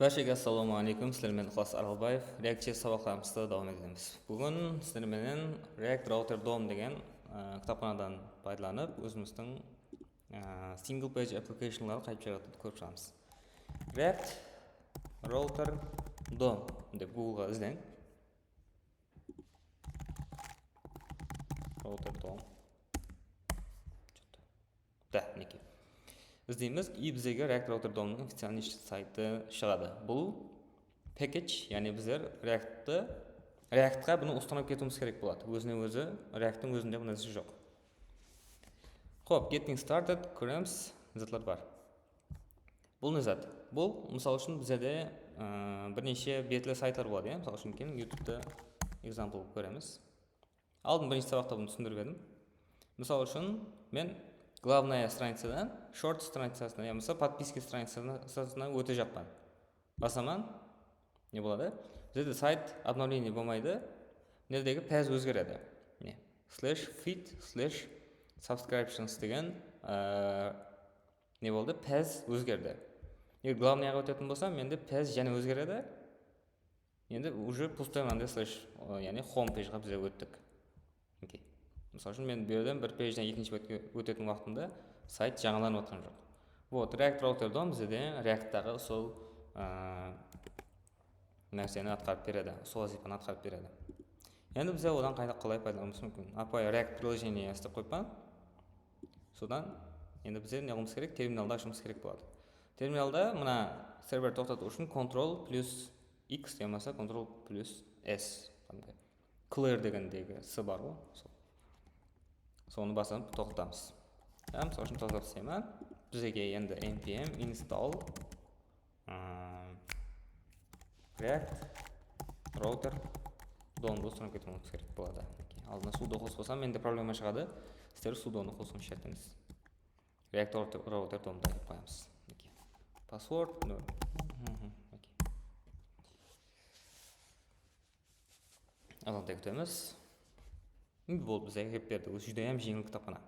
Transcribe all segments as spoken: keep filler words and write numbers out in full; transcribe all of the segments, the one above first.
Bárshege assalamu aleykum, sizler menen Iqlas Aralbaev. React.js sabaqlarımızdı dawam etemiz. Búgin sizler menen React Router dom degen, e, kitapxanadan paydalanıp, ózimizdiń, e, single page applicationlardı qaytıp shıǵaratındı kórip shıǵamız. React Router dom dep Googleǵa izleń. Router dom. Da, minekey. Izleymiz, и bizlerge React Router domnıń oficialnıy saytı shıǵadı. Bul package, yaǵnıy bizler Reacttı, Reactqa bunı ustanıp ketiwimiz kerek boladı. Ózine ózi, Reacttıń ózinde bunday nárse joq. Xop, getting started, kóremiz, zatlar bar. Bul ne zat? Bul, mısal ushın, bizlerde, ıı, bir neshe betli saytlar boladı, ya? Mısal ushın, keliń, YouTube'da example qılıp kóremiz. Aldın birinshi sabaqta bunı túsindirip edim. Mısal ushın, men glavnaya stranicadan short stranicasına yamasa podpiski stranicasına ótejaqpan. Basaman, ne boladı? Bizde sayt obnovlenie bolmaydı. Mına jerdegi path ózgeredi. Mine, slash feed slash subscriptions degen, e, ne boldı? Path ózgerdi. Eger glavnayaǵa ótetin bolsam, mende path jáne ózgeredi. Endi уже пустой mınanday slash, o, yaǵnıy home page-ǵa bizler óttik. Okey. Mısal ushın, men bu jerden bir pejden ekinshi pejge ótetin waqtımda sayt jańalanıp atqan joq. Вот, React Router dom bizde Reacttaǵı sol, aa, nárseni atqarıp beredi, sol wazıypanı atqarıp beredi. Endi bizler odan qayda, qalay paydalanıwımız múmkin? Ápiwayı React приложение islep qoyıppan. Sodan endi bizler ne qılıwımız kerek? Terminaldı ashıwımız kerek boladı. Terminalda mına server toqtatıw ushın Ctrl plus X yamasa Ctrl plus S, qanday clear degendegi S bar ǵoy, sol. Sonı basıp toqtatamız. Ya, mısal ushın, tozalap taslayman. Bizge endi npm install, ıı, React Router domdı ustanıp ketiwimiz kerek boladı. Aldına sudo qosıp alsam, mende problema shıǵadı. Sizler sudonı qosıwıńız shárt emes. React Router, Router domdı aytıp qoyamız. Okey. Password, no. Okey. Azǵantay kútemiz. Boldı, bizge kelip berdi. Ózi júdá hám jeńil kitapxana.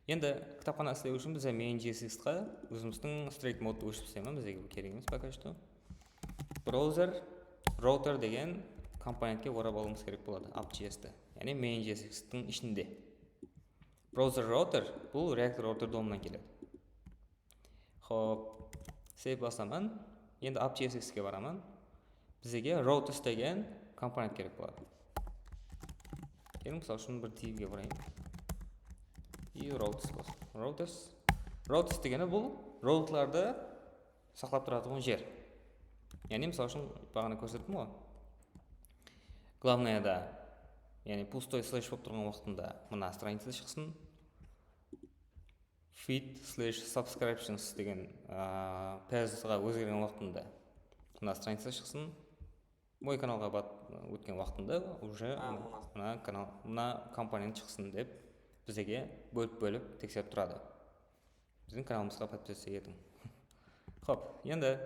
Endi kitapxana islew ushın bizge main JSX-qa ózimizdiń straight mode óship islemen, bizge bul kerek emes пока что. Browser router degen komponentke orap alıwımız kerek boladı, app.js-ti. Yaǵnıy main JSX-tiń ishinde. Browser router, bul React Router domınan keledi. Xop, save basaman. Endi app.jsx-ke baraman. Bizge routers degen komponent kerek boladı. Keliń, mısal ushın, bir divge burayın. И routers bolsın. Routers. Routers degeni bul routerlardı saqlap turatuǵın jer. Yaǵnıy, mısal ushın, baǵana kórsettim ǵoy. Glavnayada, yaǵnıy пустой slash bolıp turǵan waqtında mına stranica shıqsın. Feed slash subscriptions degen, a, path-ǵa ózgergen waqtında mına stranica shıqsın. Moy kanalǵa bat-, ótken waqtında уже mına kanal, mına komponent shıqsın dep bizge bólip-bólip tekserip turadı. Biziń kanalımızǵa podpisatsiya etiń. Xop, endi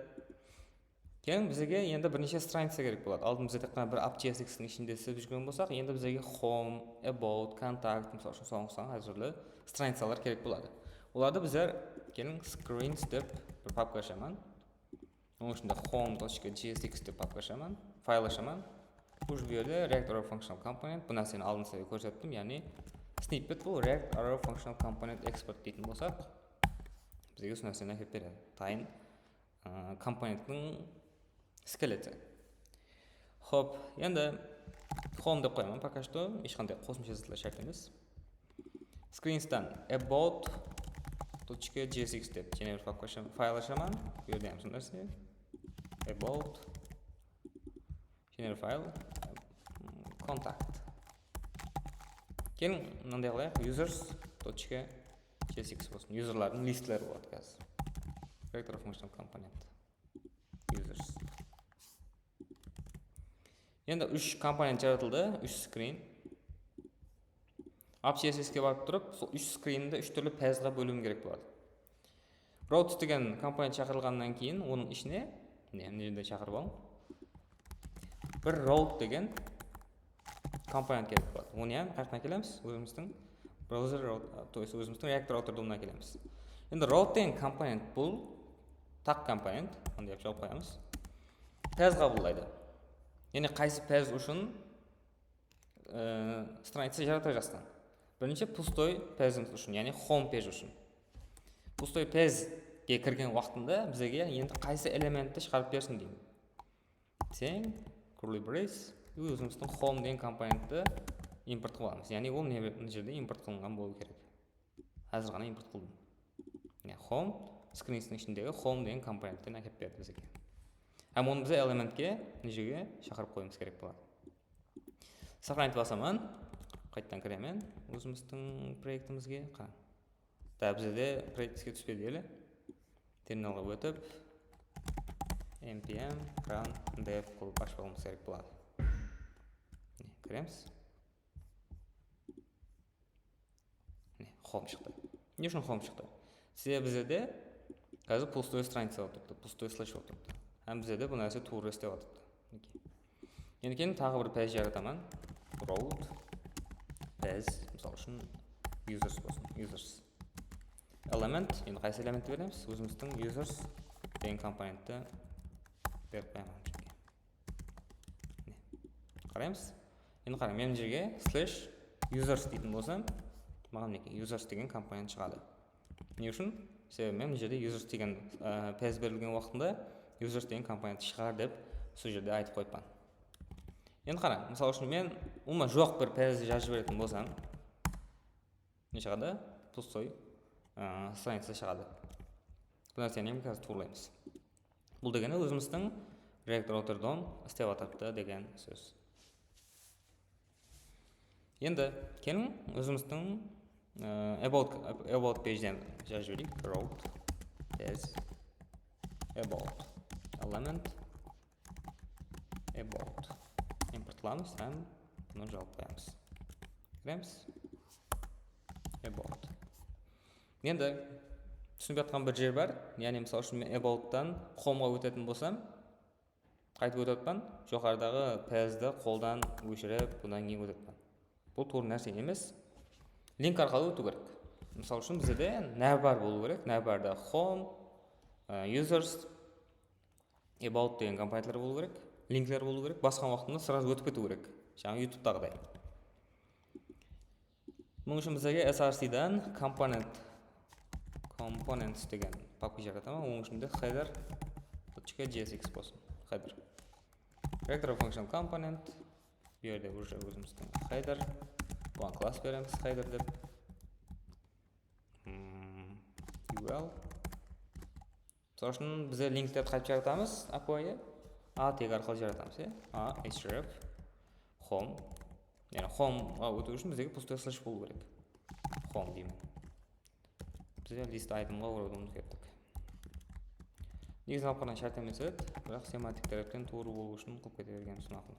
keliń, bizge endi bir neshe stranica kerek boladı. Aldın bizge tek ǵana bir app.jsx-tiń ishinde islep júrgen bolsaq, endi bizge home, about, kontakt, mısal ushın, sońǵı hár túrli stranicalar kerek boladı. Olardı bizler, keliń, screens dep bir papka ashaman. Onıń ishinde home точка JSX dep papka ashaman, fayl ashaman. Уже bu jerde React Router Functional Component, bu nárseni aldın sizge kórsettim, yaǵnıy snippet bul React Router Functional Component Export deytin bolsaq, bizge usı nárseni ákelip beredi. Tayın, ı, komponenttiń skeleti. Xop, endi home dep qoyaman пока что, hesh qanday qosımsha zatlar shárt emes. Screenstan about точка JSX dep jáne bir papka ashaman, fayl ashaman. Bu jerde hám sonday nárse. About, jáne bir fayl, kontakt. Keliń, mınanday qılayıq, users точка JSX bolsın. Userlardıń listleri boladı házir. React Router Functional Component. Users. Endi úsh komponent jaratıldı, úsh screen. App.jsx-ke barıp turıp, sol úsh screendi úsh túrli path-ǵa bóliwim kerek boladı. Route degen komponent shaqırılǵannan keyin, onıń ishine, mine, mına jerde shaqırıp alıń. Bir route degen komponent kerek boladı. Onı hám qayaqtan ákelemiz? Ózimizdiń browser route, то есть ózimizdiń React Router domınan ákelemiz. Endi route degen komponent bul Taq komponent, mınday etip jawıp qoyamız. Paz qabıllaydı. Yaǵnıy qaysı paz ushın, e, stranitsa jaratajaǵıń? Birinshi pustoy pazimiz ushın, yaǵnıy home pej ushın. Pustoy pejge kirgen waqtında bizge endi qaysı elementti shıǵarıp bersin deymen. Teń, curly brace, ózimizdiń home degen komponentti import qılamız. Yaǵnıy ol ne, mına jerde import qılınǵan bolıwı kerek. Házir ǵana import qıldım. Mine, home, screenstiń ishindegi home degen komponentten ákep berdi bizge. Hám onı biz elementke, mına jerge shaqırıp qoyıwımız kerek boladı. Сохранить basaman, qaytadan kiremen ózimizdiń proektimizge. Qarań. Da bizde proekt iske túspedi ele. Terminalǵa ótip, npm run dev qılıp ashıp alıwımız kerek boladı. Mine, kiremiz. Mine, home shıqtı. Ne ushın home shıqtı? Sebebi bizde házir pustoy stranitsa bolıp turıptı, pustoy slash bolıp turıptı. Hám bizde bul nárse tuwrı islep atırıptı. Okey. Endi keliń, taǵı bir pej jarataman. Route pej, mısal ushın, users bolsın, users. Element, endi qaysı elementti beremiz? Ózimizdiń users degen komponentti berip qoyaman. Mine, qaraymız. Endi qarań, men mına jerge slash users deytin bolsam, maǵan minekey users degen komponent shıǵadı. Ne ushın? Sebebi men mına jerde users degen, e, pez berilgen waqtında users degen komponent shıǵar dep sol jerde aytıp qoyıppan. Endi qarań, mısal ushın men umuman joq bir pez jazıp jiberetin bolsam, ne shıǵadı? Pustoy, e, stranitsa shıǵadı. Bul nárseni házir tuwrılaymız. Bul degeni ózimizdiń React Router dom islep atırıptı degen sóz. Endi keliń, ózimizdiń, e, about, about pejden jazıp jibereyik. Route pej about element about. Import qılamız hám bunı jawıp qoyamız. Kiremiz. About. Endi túsinip atqan bir jer bar. Yaǵnıy, mısal ushın, men abouttan homeǵa ótetin bolsam, qaytıp ótip atpan, joqarıdaǵı pezdi qoldan óshirip, bunnan keyin ótip atpan. Bul tuwrı nárse emes. Link arqalı ótiw kerek. Mısal ushın, bizde navbar bolıw kerek. Navbarda home, e, users, about degen komponentler bolıw kerek, linkler bolıw kerek. Basqan waqtında srazı ótip ketiw kerek. Jańa YouTube'taǵıday. Bunıń ushın bizlerge src'dan component, components degen papka jarataman. Onıń ishinde header, точка J S X bolsın. Header. Reactor functional component. Bu jerde уже ózimizdiń header. Buǵan klass beremiz, header dep. Hmm, U L. Mısal ushın, bizler linklerdi qaytıp jaratamız, ápiwayı A tegi arqalı jaratamız, ya? A href home. Yaǵnıy, homeǵa ótiw ushın bizlerge pustoy slash bolıw kerek. Home deymen. Bizler list itemǵa óriwimiz kerek. Negizinen alǵanda shárt emes edi, biraq semantik tárepten tuwrı bolıw ushın qılıp kete bergenimiz maqul.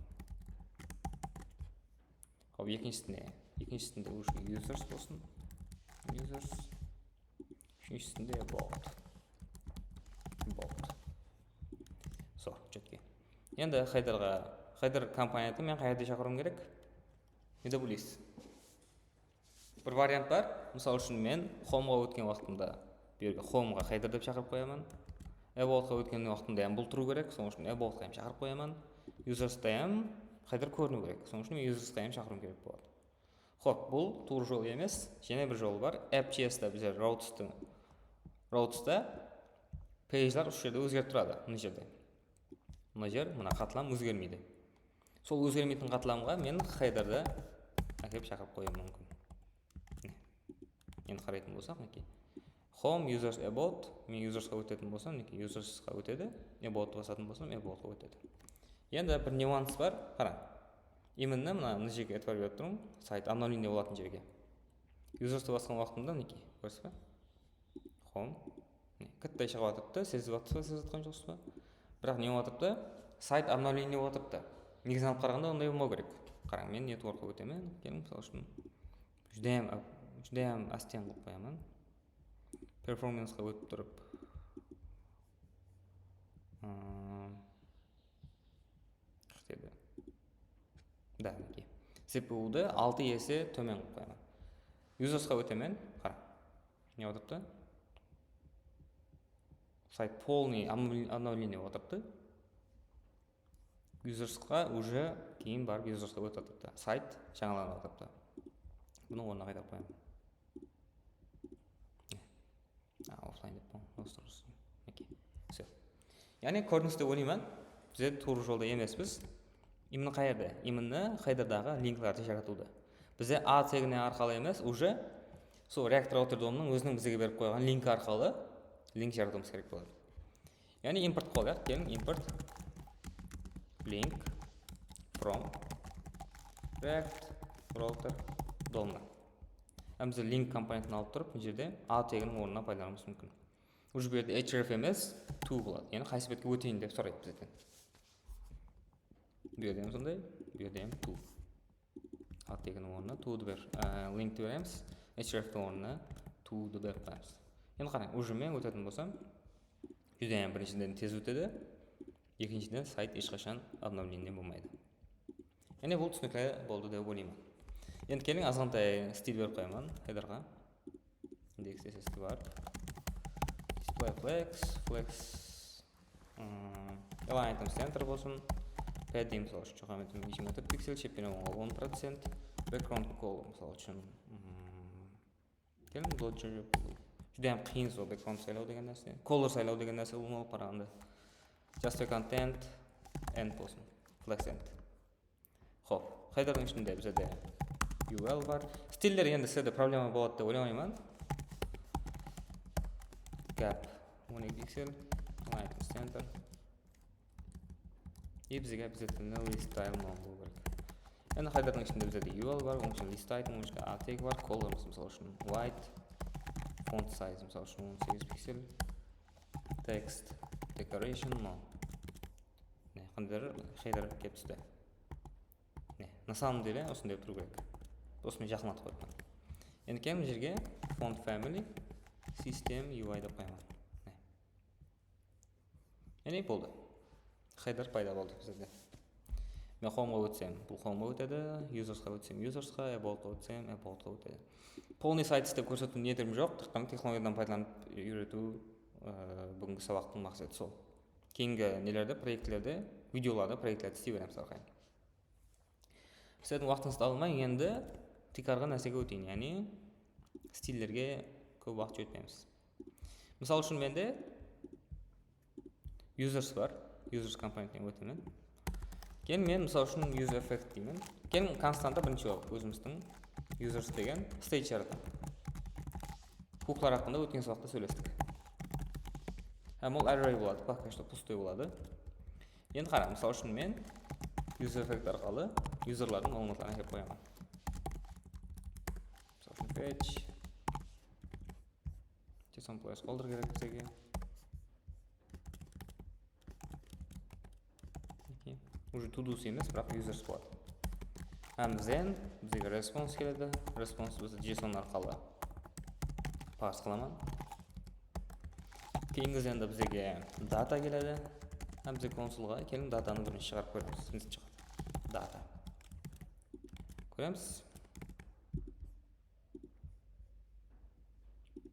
Hop, ekinshisine, ekinshisinde уже users bolsın. Users. Úshinshisinde about. About. So, четко. Endi headerǵa, header komponentin men qayerde shaqırıwım kerek? Ne dep oylaysız? Bir variant bar. Mısal ushın, men homeǵa ótken waqtımda bu jerge homeǵa header dep shaqırıp qoyaman. Aboutqa ótken waqtımda hám bul turıw kerek. Sonıń ushın aboutqa hám shaqırıp qoyaman. Usersqa hám header kóriniw kerek. Sonıń ushın men usersqa hám shaqırıwım kerek boladı. Xop, bul tuwrı jol emes. Jáne bir jol bar. App J S-te bizler routesti, routesta page'lar usı jerde ózgerip turadı. Mına jerde. Mına jer, mına qatlam ózgermeydi. Sol ózgermeytin qatlamǵa men headerdi ákep shaqırıp qoyıwım múmkin. Mine. Endi qaraytın bolsaq, minekey. Home, users, about. Men usersqa ótetin bolsam, minekey, usersqa ótedi. Aboutты basatın bolsam, aboutqa ótedi. Endi bir nuans bar, qarań. Именно mına, mına jerge itibar berip turıń, sayt обновление bolatın jerge. Usersti basqan waqtımda, minekey, kóresiz be? Home. Mine, katta shıǵıp atırıptı, sezip atırsız ba, sezip atqan joqsız ba? Biraq ne bolıp atırıptı? Sayt обновление bolıp atırıptı. Negizin alıp qaraǵanda onday bolmaw kerek. Qarań, men networkqa ótemen, keliń, mısal ushın, júdá hám, júdá hám ásten qılıp qoyaman. Performanceqa ótip turıp, ıı, qırq edi. Da, minekey. C P U'dı altı ese tómen qılıp qoyaman. Usersqa ótemen, qara. Ne bolıp atırıptı? Sayt полный обновление otırıptı. Usersqa уже keyin barıp usersqa ótip atırıptı. Sayt jańalanıp atırıptı. Bunı ornına qaytarıp qoyaman. A, offline dep qoyıń. Minekey. Все. Yaǵnıy, kórdińiz dep oylayman. Bizler tuwrı jolda emespiz. Именно qayerde? Именно headerdaǵı linklerdi jaratıwda. Bizler a tegini arqalı emes, уже sol React Router domınıń óziniń bizlerge berip qoyǵan linki arqalı link jaratıwımız kerek boladı. Yaǵnıy import qolayıq, keliń, import link from React Router domına. Hám biz link komponentin alıp turıp, mına jerde a teginiń ornına paydalanıwımız múmkin. Уже bul jerde href emes, to boladı. Yaǵnıy qaysı betke óteyin dep soraydı bizden. Bul jerde hám sonday, bul jerde hám to. A teginiń ornına to-dı ber, e, linkti beremiz. Hreftiń ornına to-dı berip qoyamız. Endi qarań, уже men ótetin bolsam, júdá hám birinshiden tez ótedi, ekinshiden sayt hesh qashan обновление bolmaydı. Yaǵnıy bul túsinikli boldı dep oylayman. Endi keliń, azǵantay stil berip qoyaman headerǵa. Index S S T bar. Display flex, flex, ım, align item center bolsın. Padding, mısal ushın, joq, endi minimum otız piksel, shepten ońǵa on procent. Background color, mısal ushın, ım, keliń, dodge, júdá hám qıyın sol background saylaw degen nárse. Color saylaw degen nárse ulıwma alıp qaraǵanda. Justify content, end bolsın. Flex end. Xop, headerdiń ishinde bizde U L bar. Stiller endi sizlerde problema boladı dep oylamayman. Gap on eki piksel, align center. E, bizge bizde list style mınaw bolıw kerek. Endi headerdiń ishinde bizde U L bar, onıń ishinde list item, onıń ishinde a tag bar, colorımız, mısal ushın, white, font size, mısal ushın, on segiz piksel, text, decoration, mınaw. Mine, qandaydur header kelip tústi. Mine, на самом деле usınday turıw kerek. Dosım jaqınlatıp qoyıppan. Endi keliń jerge font family, system U I dep qoyaman. Mine. Mine, boldı. Header payda boldı bizde. Men homeǵa ótsem, bul homeǵa ótedi, usersqa ótsem, usersqa, aboutqa ótsem, aboutqa ótedi. Полный сайт islep kórsetiw niyetim joq, tek ǵana texnologiyadan paydalanıp úyretiw, e, búgingi sabaqtıń maqseti sol. Keyingi nelerde, proektlerde, videolarda, proektlerdi isley beremiz arqayın. Sizlerdiń waqtıńızdı almay, endi tiykarǵı nársege óteyin, yaǵnıy stillerge kóp waqıt jótpeymiz. Mısal ushın, mende users bar, users komponentine ótemen. Keyin men, mısal ushın, use effect deymen. Keyin konstanta birinshi bolıp ózimizdiń users degen state jarataman. Huklar haqqında ótken sabaqta sóylestik. Hám ol array boladı, пока что пустой boladı. Endi qara, mısal ushın men use effect arqalı userlardıń maǵlıwmatların ákep qoyaman. Mısal ushın fetch. Json player folder kerek bizlerge. Okey. Уже to dos emes, biraq users boladı. Hám then bizlerge response keledi. Response bizdi json arqalı parse qılaman. Keyingi thende bizlerge data keledi. Hám bizge konsolǵa keliń, datanı birinshi shıǵarıp kóremiz. Nesip shıǵadı. Data. Kóremiz.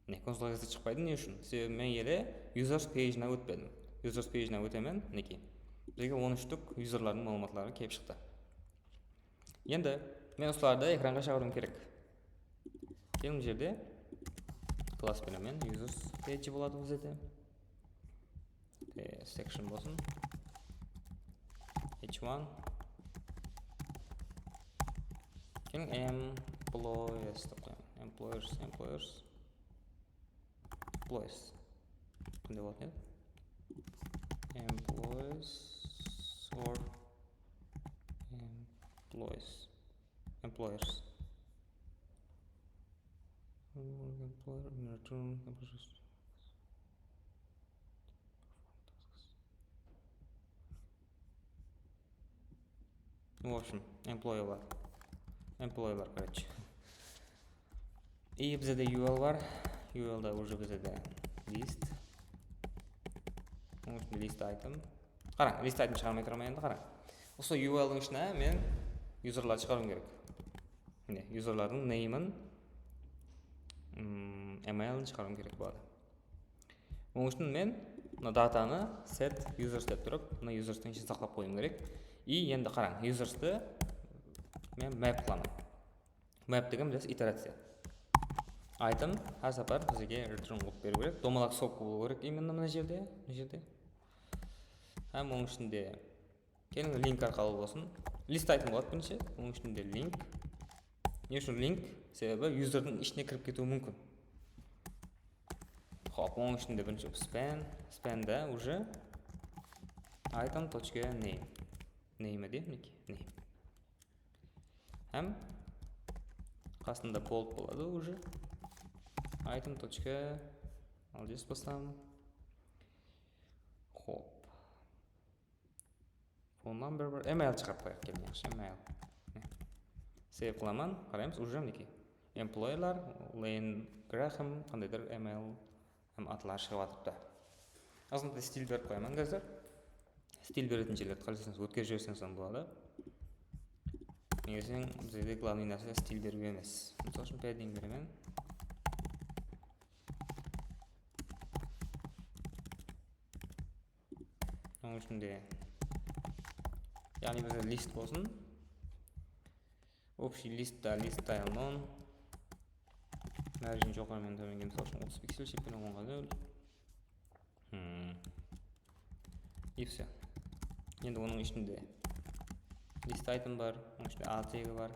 Ne, konsolǵa kirse shıqpaydı, ne ushın? Sebebi men ele users pejine ótpedim. Users pejine ótemen, minekey. Bizge on úsh tük userlardıń maǵlıwmatları kelip shıqtı. Endi men usılardı ekranǵa shıǵarıwım kerek. Keliń, bul jerde klass beremen, users page boladı bizde. E, section bolsın. H one. Keliń, employees dep qoyayın. Employers, employers. Employees. Qanday bolatuın edi? Employees or employees. Employers. Employer in return. Ну, в общем, employee bar. Employee bar, короче. И bizde de U L bar. U L da уже bizde de list. List item. Qarań, list item shıǵarmay turaman endi, qarań. Usı U L dıń ishine men userlardı shıǵarıwım kerek. Mine, userlardıń name'in, mm, emailin shıǵarıwım kerek boladı. Onıń ushın men Mına datanı set users dep turıp, mına userstıń ishin saqlap qoyıwım kerek. I endi qarań, userstı men map qılaman. Map degen bilesiz, iteraciya. Item hár sapar bizge return qılıp beriw kerek. Domalaq skobka bolıw kerek именно mına jerde, mına jerde. Hám onıń ishinde keliń, link arqalı bolsın. List item boladı birinshi, onıń ishinde link. Ne ushın link? Sebebi userdiń ishine kirip ketiwi múmkin. Hop, onıń ishinde birinshi span, spanda уже item точка name. Name deyik, minekey, name. Hám qasında bold boladı уже. Item точка, aldız baslam. Hop. Phone number bar, email shıǵarıp qoyayıq, keliń, yaqshı, email. Save qılaman, qaraymız, уже, minekey. Employeelar, Lane Graham, qandaydur email hám atlar shıǵıp atırıptı. Azǵantay stil berip qoyaman házir. Stil beretin jerlerdi qáleseńiz ótkerip jiberseńiz hám boladı. Nege deseń, bizlerde главный nárse stil beriw emes. Mısal ushın, padding beremen. Onıń ishinde, yaǵnıy, bizde list bolsın. Общий listta list style none. Margin joqarı menen tómenge, mısal ushın, otız piksel, shep penen ońǵa nol. Hmm. И всё. Endi onıń ishinde list item bar, onıń ishinde a tegi bar.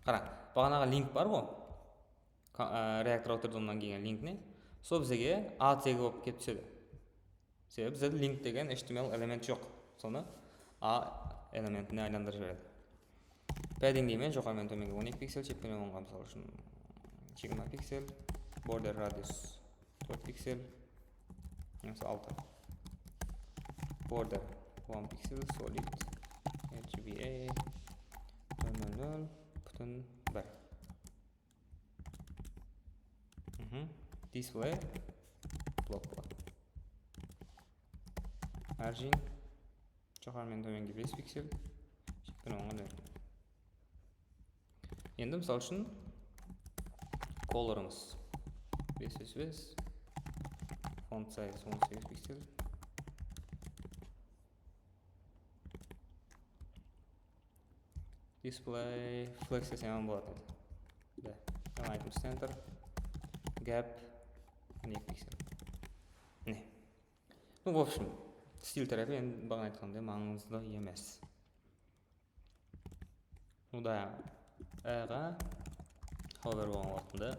Qarań, baǵanaǵı link bar ǵo. Ka-, e, React Router domnan kelgen link ne? Sol bizge a tegi bolıp kelip túsedi. Sebebi bizde link degen H T M L element joq. Sonı a elementine aylandırıp jiberedi. Padding deymen, joqarı menen tómenge on eki piksel, shep penen ońǵa, mısal ushın, jigirma piksel, border radius tórt piksel, yamasa altı. Border one pixel, solid, R G B A, nol nol nol pútin bir. Mhm. Display blok boladı. Margin joqarı menen tómenge bes piksel, shep penen ońǵa nol. Endi, mısal ushın, colorımız bes bes bes, font size on segiz piksel. Display flex desem hám boladı edi. Da, hám item center, gap on eki piksel. Ne? Ну, в общем, stil tárepi endi baǵana aytqanımday mańızlı emes. Uda aǵa hover bolǵan waqtında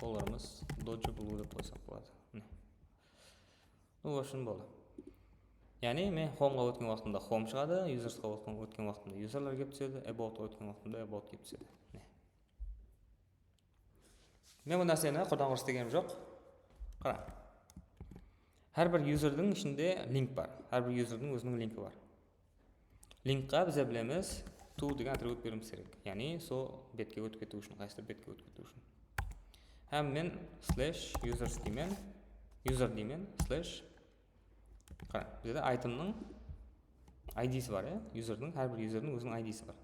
colorımız Dojo Blue dep qoysaq boladı. Mine. Ну, в общем, boldı. Yaǵnıy, men homeǵa ótken waqtımda home shıǵadı, usersqa ótken, ótken waqtımda userler kelip túsedi, aboutqa ótken waqtımda about kelip túsedi. Mine. Men bul nárseni qurdan qurı islegenim joq. Qara. Hár bir userdiń ishinde link bar. Hár bir userdiń óziniń linki bar. Linkqa bizler bilemiz to degen atribut beriwimiz kerek. Yaǵnıy, sol betke ótip ketiw ushın, qaysidur betke ótip ketiw ushın. Hám men slash users deymen, user deymen, slash Qara, bizde itemniń I D-si bar, ya? Userdiń, hár bir userdiń óziniń I D-si bar.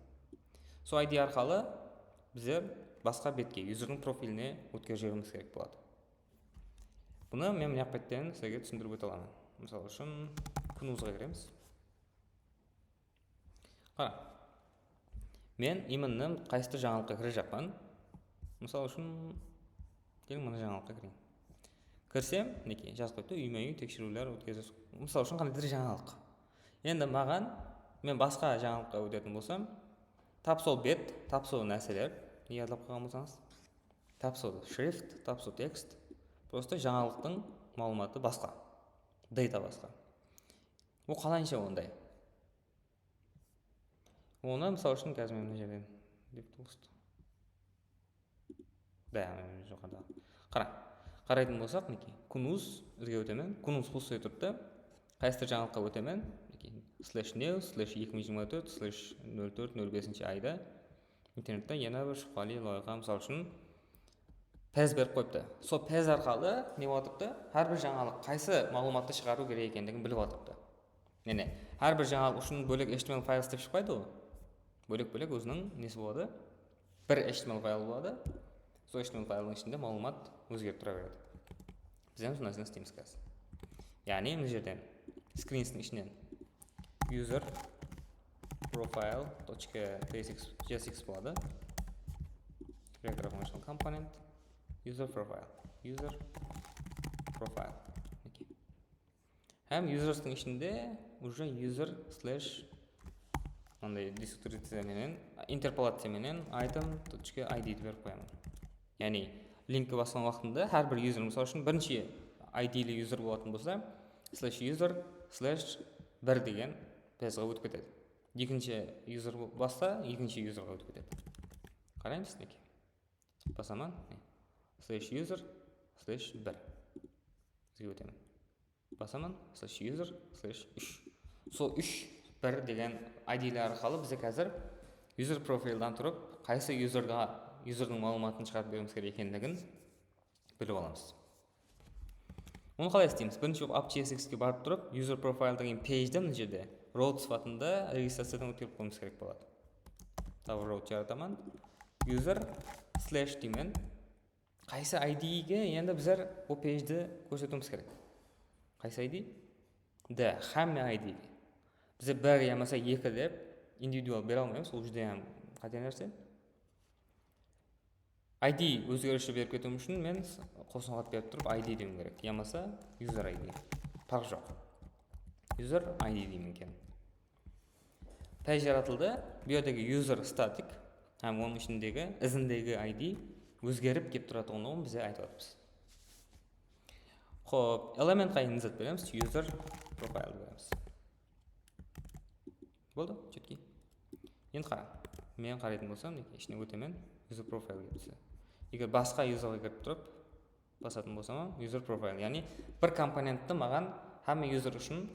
Sol I D arqalı bizler basqa betke, userdiń profiline ótkerip jiberiwimiz kerek boladı. Bunı men mına jaqqa sizlerge túsindirip óte alaman. Mısal ushın, Kunuzǵa kiremiz. Qara. Men именно qaysidur jańalıqqa kirejaqpan. Mısal ushın, keliń, mına jańalıqqa kireyin. Kirsem, minekey, jazıp qoyıptı, úyme-úy tekshiriwler ótkeriz. Mısal ushın, qandaydur jańalıq. Endi maǵan, men basqa jańalıqqa ótetin bolsam, tap sol bet, tap sol nárseler, ne yadlap qalǵan bolsańız, tap sol shrift, tap sol tekst, просто jańalıqtıń maǵlıwmatı basqa, data basqa. Ol qalayınsha onday? Onı, mısal ushın, házir men mına jerden dep tools. Da, joqarıda. Qara, qaraytın bolsaq, minekey, Kunuz, izge ótemen. Kunuz pustay turıptı. Qaysidur jańalıqqa ótemen. Minekey, slash new, slash eki mıń jigirma tórt, slash nol tórt, nol besinshi ayda internette yana bir shubhalı loyiha, mısal ushın, paz berip qoyıptı. Sol paz arqalı ne bolıp atırıptı? Hár bir jańalıq qaysı maǵlıwmattı shıǵarıw kerek ekenligin bilip atırıptı. Mine, hár bir jańalıq ushın bólek H T M L fayl islep shıqpaydı ǵoy. Bólek-bólek óziniń nesi boladı? Bir H T M L fayl boladı. Sol H T M L fayldıń ishinde maǵlıwmat ózgerip tura beredi. Biz hám sol nárseni isleymiz házir. Yaǵnıy mına jerden screenstıń ishinen user profile tochka JSX boladı. Reactor functional component user profile, user profile. Okey. Hám userstıń ishinde уже user slash mınday destruktirizaciya menen, interpolaciya menen item tochka I D di berip qoyaman. Yaǵnıy linkti basqan waqtında hár bir user, mısal ushın, birinshi I D li user bolatuǵın bolsa, slash user slash bir degen pezǵa ótip ketedi. Ekinshi user bo-, bassa, ekinshi userǵa ótip ketedi. Qaraymız, minekey. Basaman, slash user slash bir. Bizge ótemen. Basaman, slash user slash úsh. Sol úsh, bir degen I D ler arqalı biz házir user profildan turıp, qaysı userga, userdiń maǵlıwmatın shıǵarıp beriwimiz kerek ekenligin bilip alamız. Onı qalay isleymiz? Birinshi bolıp app JSX ke barıp turıp, user profile degen pejdi mına jerde route sıpatında registraciyadan ótkerip qoyıwımız kerek boladı. Tawır route jarataman. User slash deymen. Qaysı I D ge endi bizler bul pejdi kórsetiwimiz kerek? Qaysı I D? D, hámme I D ge. Bizde bir yamasa eki dep individual bere almaymız, ol júdá hám qáte nárse. I D ózgerishi berip ketiwim ushın men s-, qosımsha at berip turıp I D dewim kerek. Yamasa user I D. Parq joq. User I D deymen eken. Pej jaratıldı. Bu jerdegi user static hám onıń ishindegi, izindegi I D ózgerip kelip turatuǵınlıǵın bize aytıp atırmız. Xop, elementqa endi zat beremiz, user profile beremiz. Boldı, четкий. Endi qara, men qaraytın bolsam, minekey, ishine ótemen, user profile kelip tústi. Eger basqa userǵa kirip turıp, basatın bolsam, user profile, yaǵnıy bir komponentti maǵan hámme user ushın,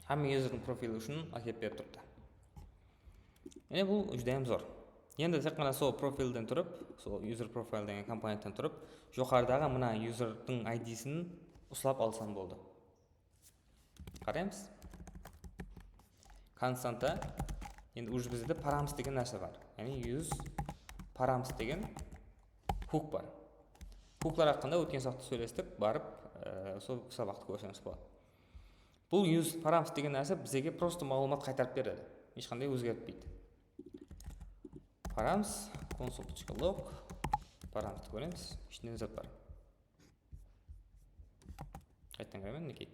hámme userdiń profili ushın ákelip berip turıptı. Mine, bul júdá hám zor. Endi tek ǵana sol profilden turıp, sol user profile degen komponentten turıp, joqarıdaǵı mına userdiń I D sin uslap alsam boldı. Qaraymız. Konstanta. Endi уже bizde params degen nárse bar. Yaǵnıy use params degen hook bar. Hooklar haqqında ótken sabaqta sóylestik, barıp, e, sol sabaqtı kórseńiz boladı. Bul use params degen nárse bizge prosta maǵlıwmat qaytarıp beredi. Hesh qanday ózgertpeydi. Params console.log paramstı kóremiz. Ishinde ne zat bar? Qaytadan kiramen, minekey.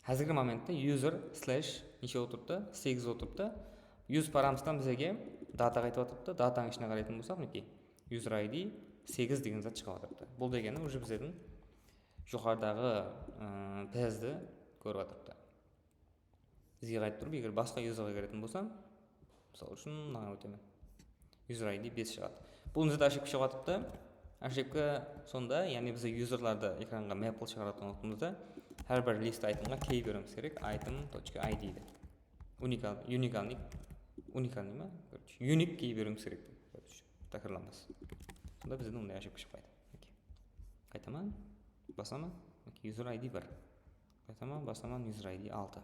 Házirgi momentte user slash neshe otırıptı? Segiz otırıptı. Use paramstan bizge data qaytıp atırıptı. Datanıń ishine qaraytın bolsaq, minekey, user I D segiz degen zat shıǵıp atırıptı. Bul degeni, уже bizlerdiń joqarıdaǵı, ıı, pezdi kórip atırıptı. Bizge qaytıp turıp, eger basqa userǵa kiretin bolsam, mısal ushın, mınaǵan ótemen. User I D bes shıǵadı. Bul mına jerde ошибка shıǵıp atırıptı. Ошибка sonda, yaǵnıy biz userlardı ekranǵa maple shıǵaratuǵın waqtımızda hár bir list itemǵa key beriwimiz kerek, item точка I D dep. Уникал-, уникальный, уникальный ma? Короче, unique key beriwimiz kerek. Короче, tákirarlanbas. Sonda bizden onday ошибка shıqpaydı. Okey. Qaytaman, basaman. Okey, user I D bir. Qaytaman, basaman, user I D altı.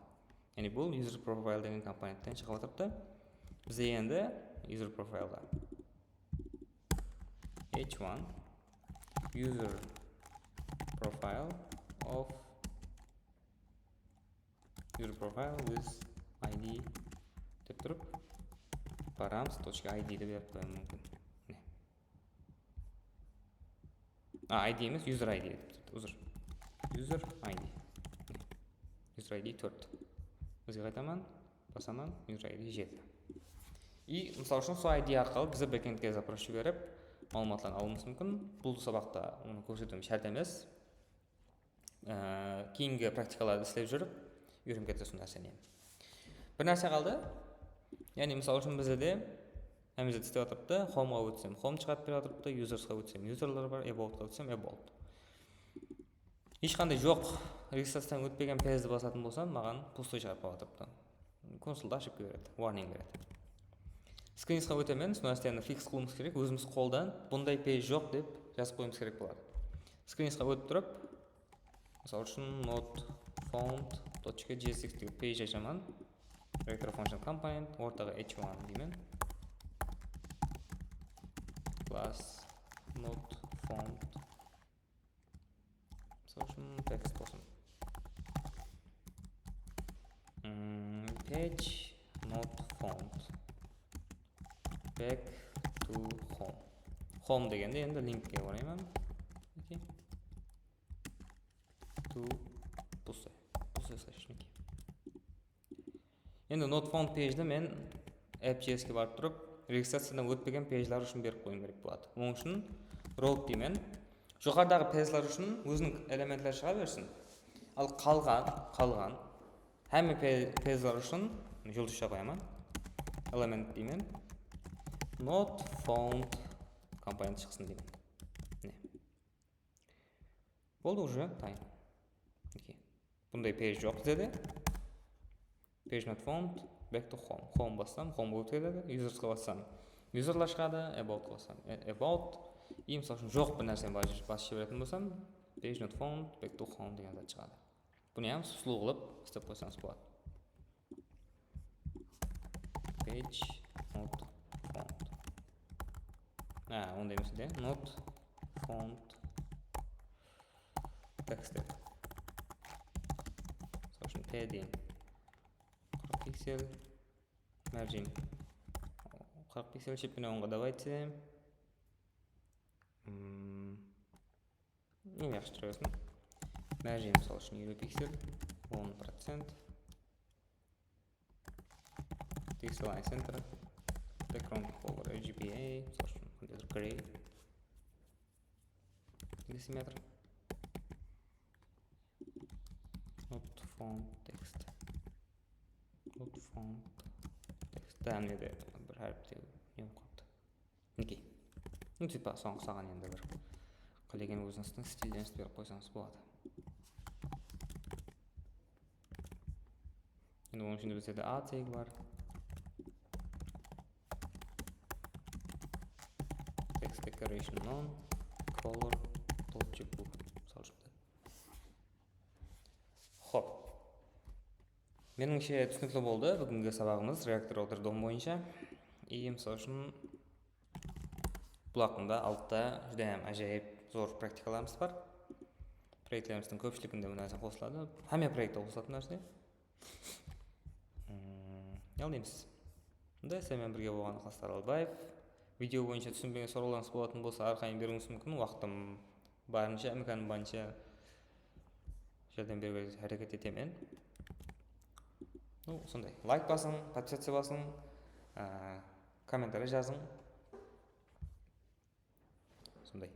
Yaǵnıy bul user profile degen komponentten shıǵıp atırıptı. Bizde endi user profileǵa H one user profile of user profile with I D dep turıp, params точка I D dep berip qoyıwım múmkin. Mine. A, I D emes, user I D dep turıptı, uzr. User I D. User I D tórt. Bizge qaytaman, basaman, user I D jeti. И, mısal ushın, sol I D arqalı bize backendke запрос jiberip, maǵlıwmatlardı alıwımız múmkin. Bul sabaqta onı kórsetiwim shárt emes. Ee, keyingi praktikalardı islep júrip, úyrenip ketesiz usı nárseni. Bir nárse qaldı. Yaǵnıy, mısal ushın, bizde de hámme zat islep atırıptı. Homeǵa ótsem, home shıǵarıp berip atırıptı. Usersqa ótsem, userlar bar. Aboutqa ótsem, about. Hesh qanday joq, registraciyadan ótpegen pejdi basatın bolsam, maǵan pustoy shıǵarıp alıp atırıptı. Konsolda ошибка beredi, warning beredi. Screensqa ótemen, usı nárseni fix qılıwımız kerek, ózimiz qoldan bunday pej joq dep jazıp qoyıwımız kerek boladı. Screensqa ótip turıp, mısal ushın, not found точка JSX degen pej ashaman. Reactor function component, ortaǵa H one deymen. Class not found. Mısal ushın, text bolsın. Page not found. Back to home. Home degende endi linkke qarayman. Okay. To puse. Puse slash linki. Endi not found pagede men app.js-ke barıp turıp, registraciyadan ótpegen pagelar ushın berip qoyıwım kerek boladı. Onıń ushın route deymen. Joqarıdaǵı pagelar ushın óziniń elementleri shıǵa bersin. Al qalǵan, qalǵan hámme pe-, pagelar ushın juldızsha qoyaman. Element deymen. Not found komponent shıqsın deymen. Mine. Boldı, уже dayın. Okey. Bunday page joq bizde de. Page not found, back to home. Home bassam, home bolıp keledi. Usersqa bassam, userlar shıǵadı. Aboutqa bassam, a-, about. I, mısal ushın, joq bir nárseni bas-, basıp jiberetin bolsam, page not found, back to home degen zat shıǵadı. Bunı hám usılı qılıp islep qoysańız boladı. Page not found. Ha, onday emes de, not found text dep. Mısal ushın, padding qırq piksel, margin qırq piksel, shep penen ońǵa давайте. Hmm. Eń jaqsı tura bersin. Margin, mısal ushın, eliw piksel, on procent. Pixel line center, background color R G B A, mısal ushın, qandaydur gray. Desimetr. Not found text. Not found text. Da, mına jerde bir háripte nem qalıptı. Okey. Ну, типа, soǵan uqsaǵan endi bir qálegen ózińizdiń stilleriniz berip qoysańız boladı. Endi onıń ishinde bizde de a tegi bar. Text decoration none, color dot J P G, mısal ushın. Xop. Menińshe, túsinikli boldı búgingi sabaǵımız React Router dom boyınsha. I, mısal ushın, bul haqqında aldıda júdá hám ájayıp zor praktikalarımız bar. Proektlerimizdiń kópshiliginde mına nárse qosıladı. Hámme proektte qosılatuǵın nárse. Hmm, ne deymiz? Mında sizler menen birge bolǵan Iqlaslar Albaev. Video boyınsha túsinbegen sorawlarıńız bolatuǵın bolsa, arqayın beriwińiz múmkin. Waqtım barınsha, imkanım barınsha járdem beriwge háreket etemen. Ну, sonday. Layk basıń, podpisaciya basıń, á, kommentariy jazıń. Sonday.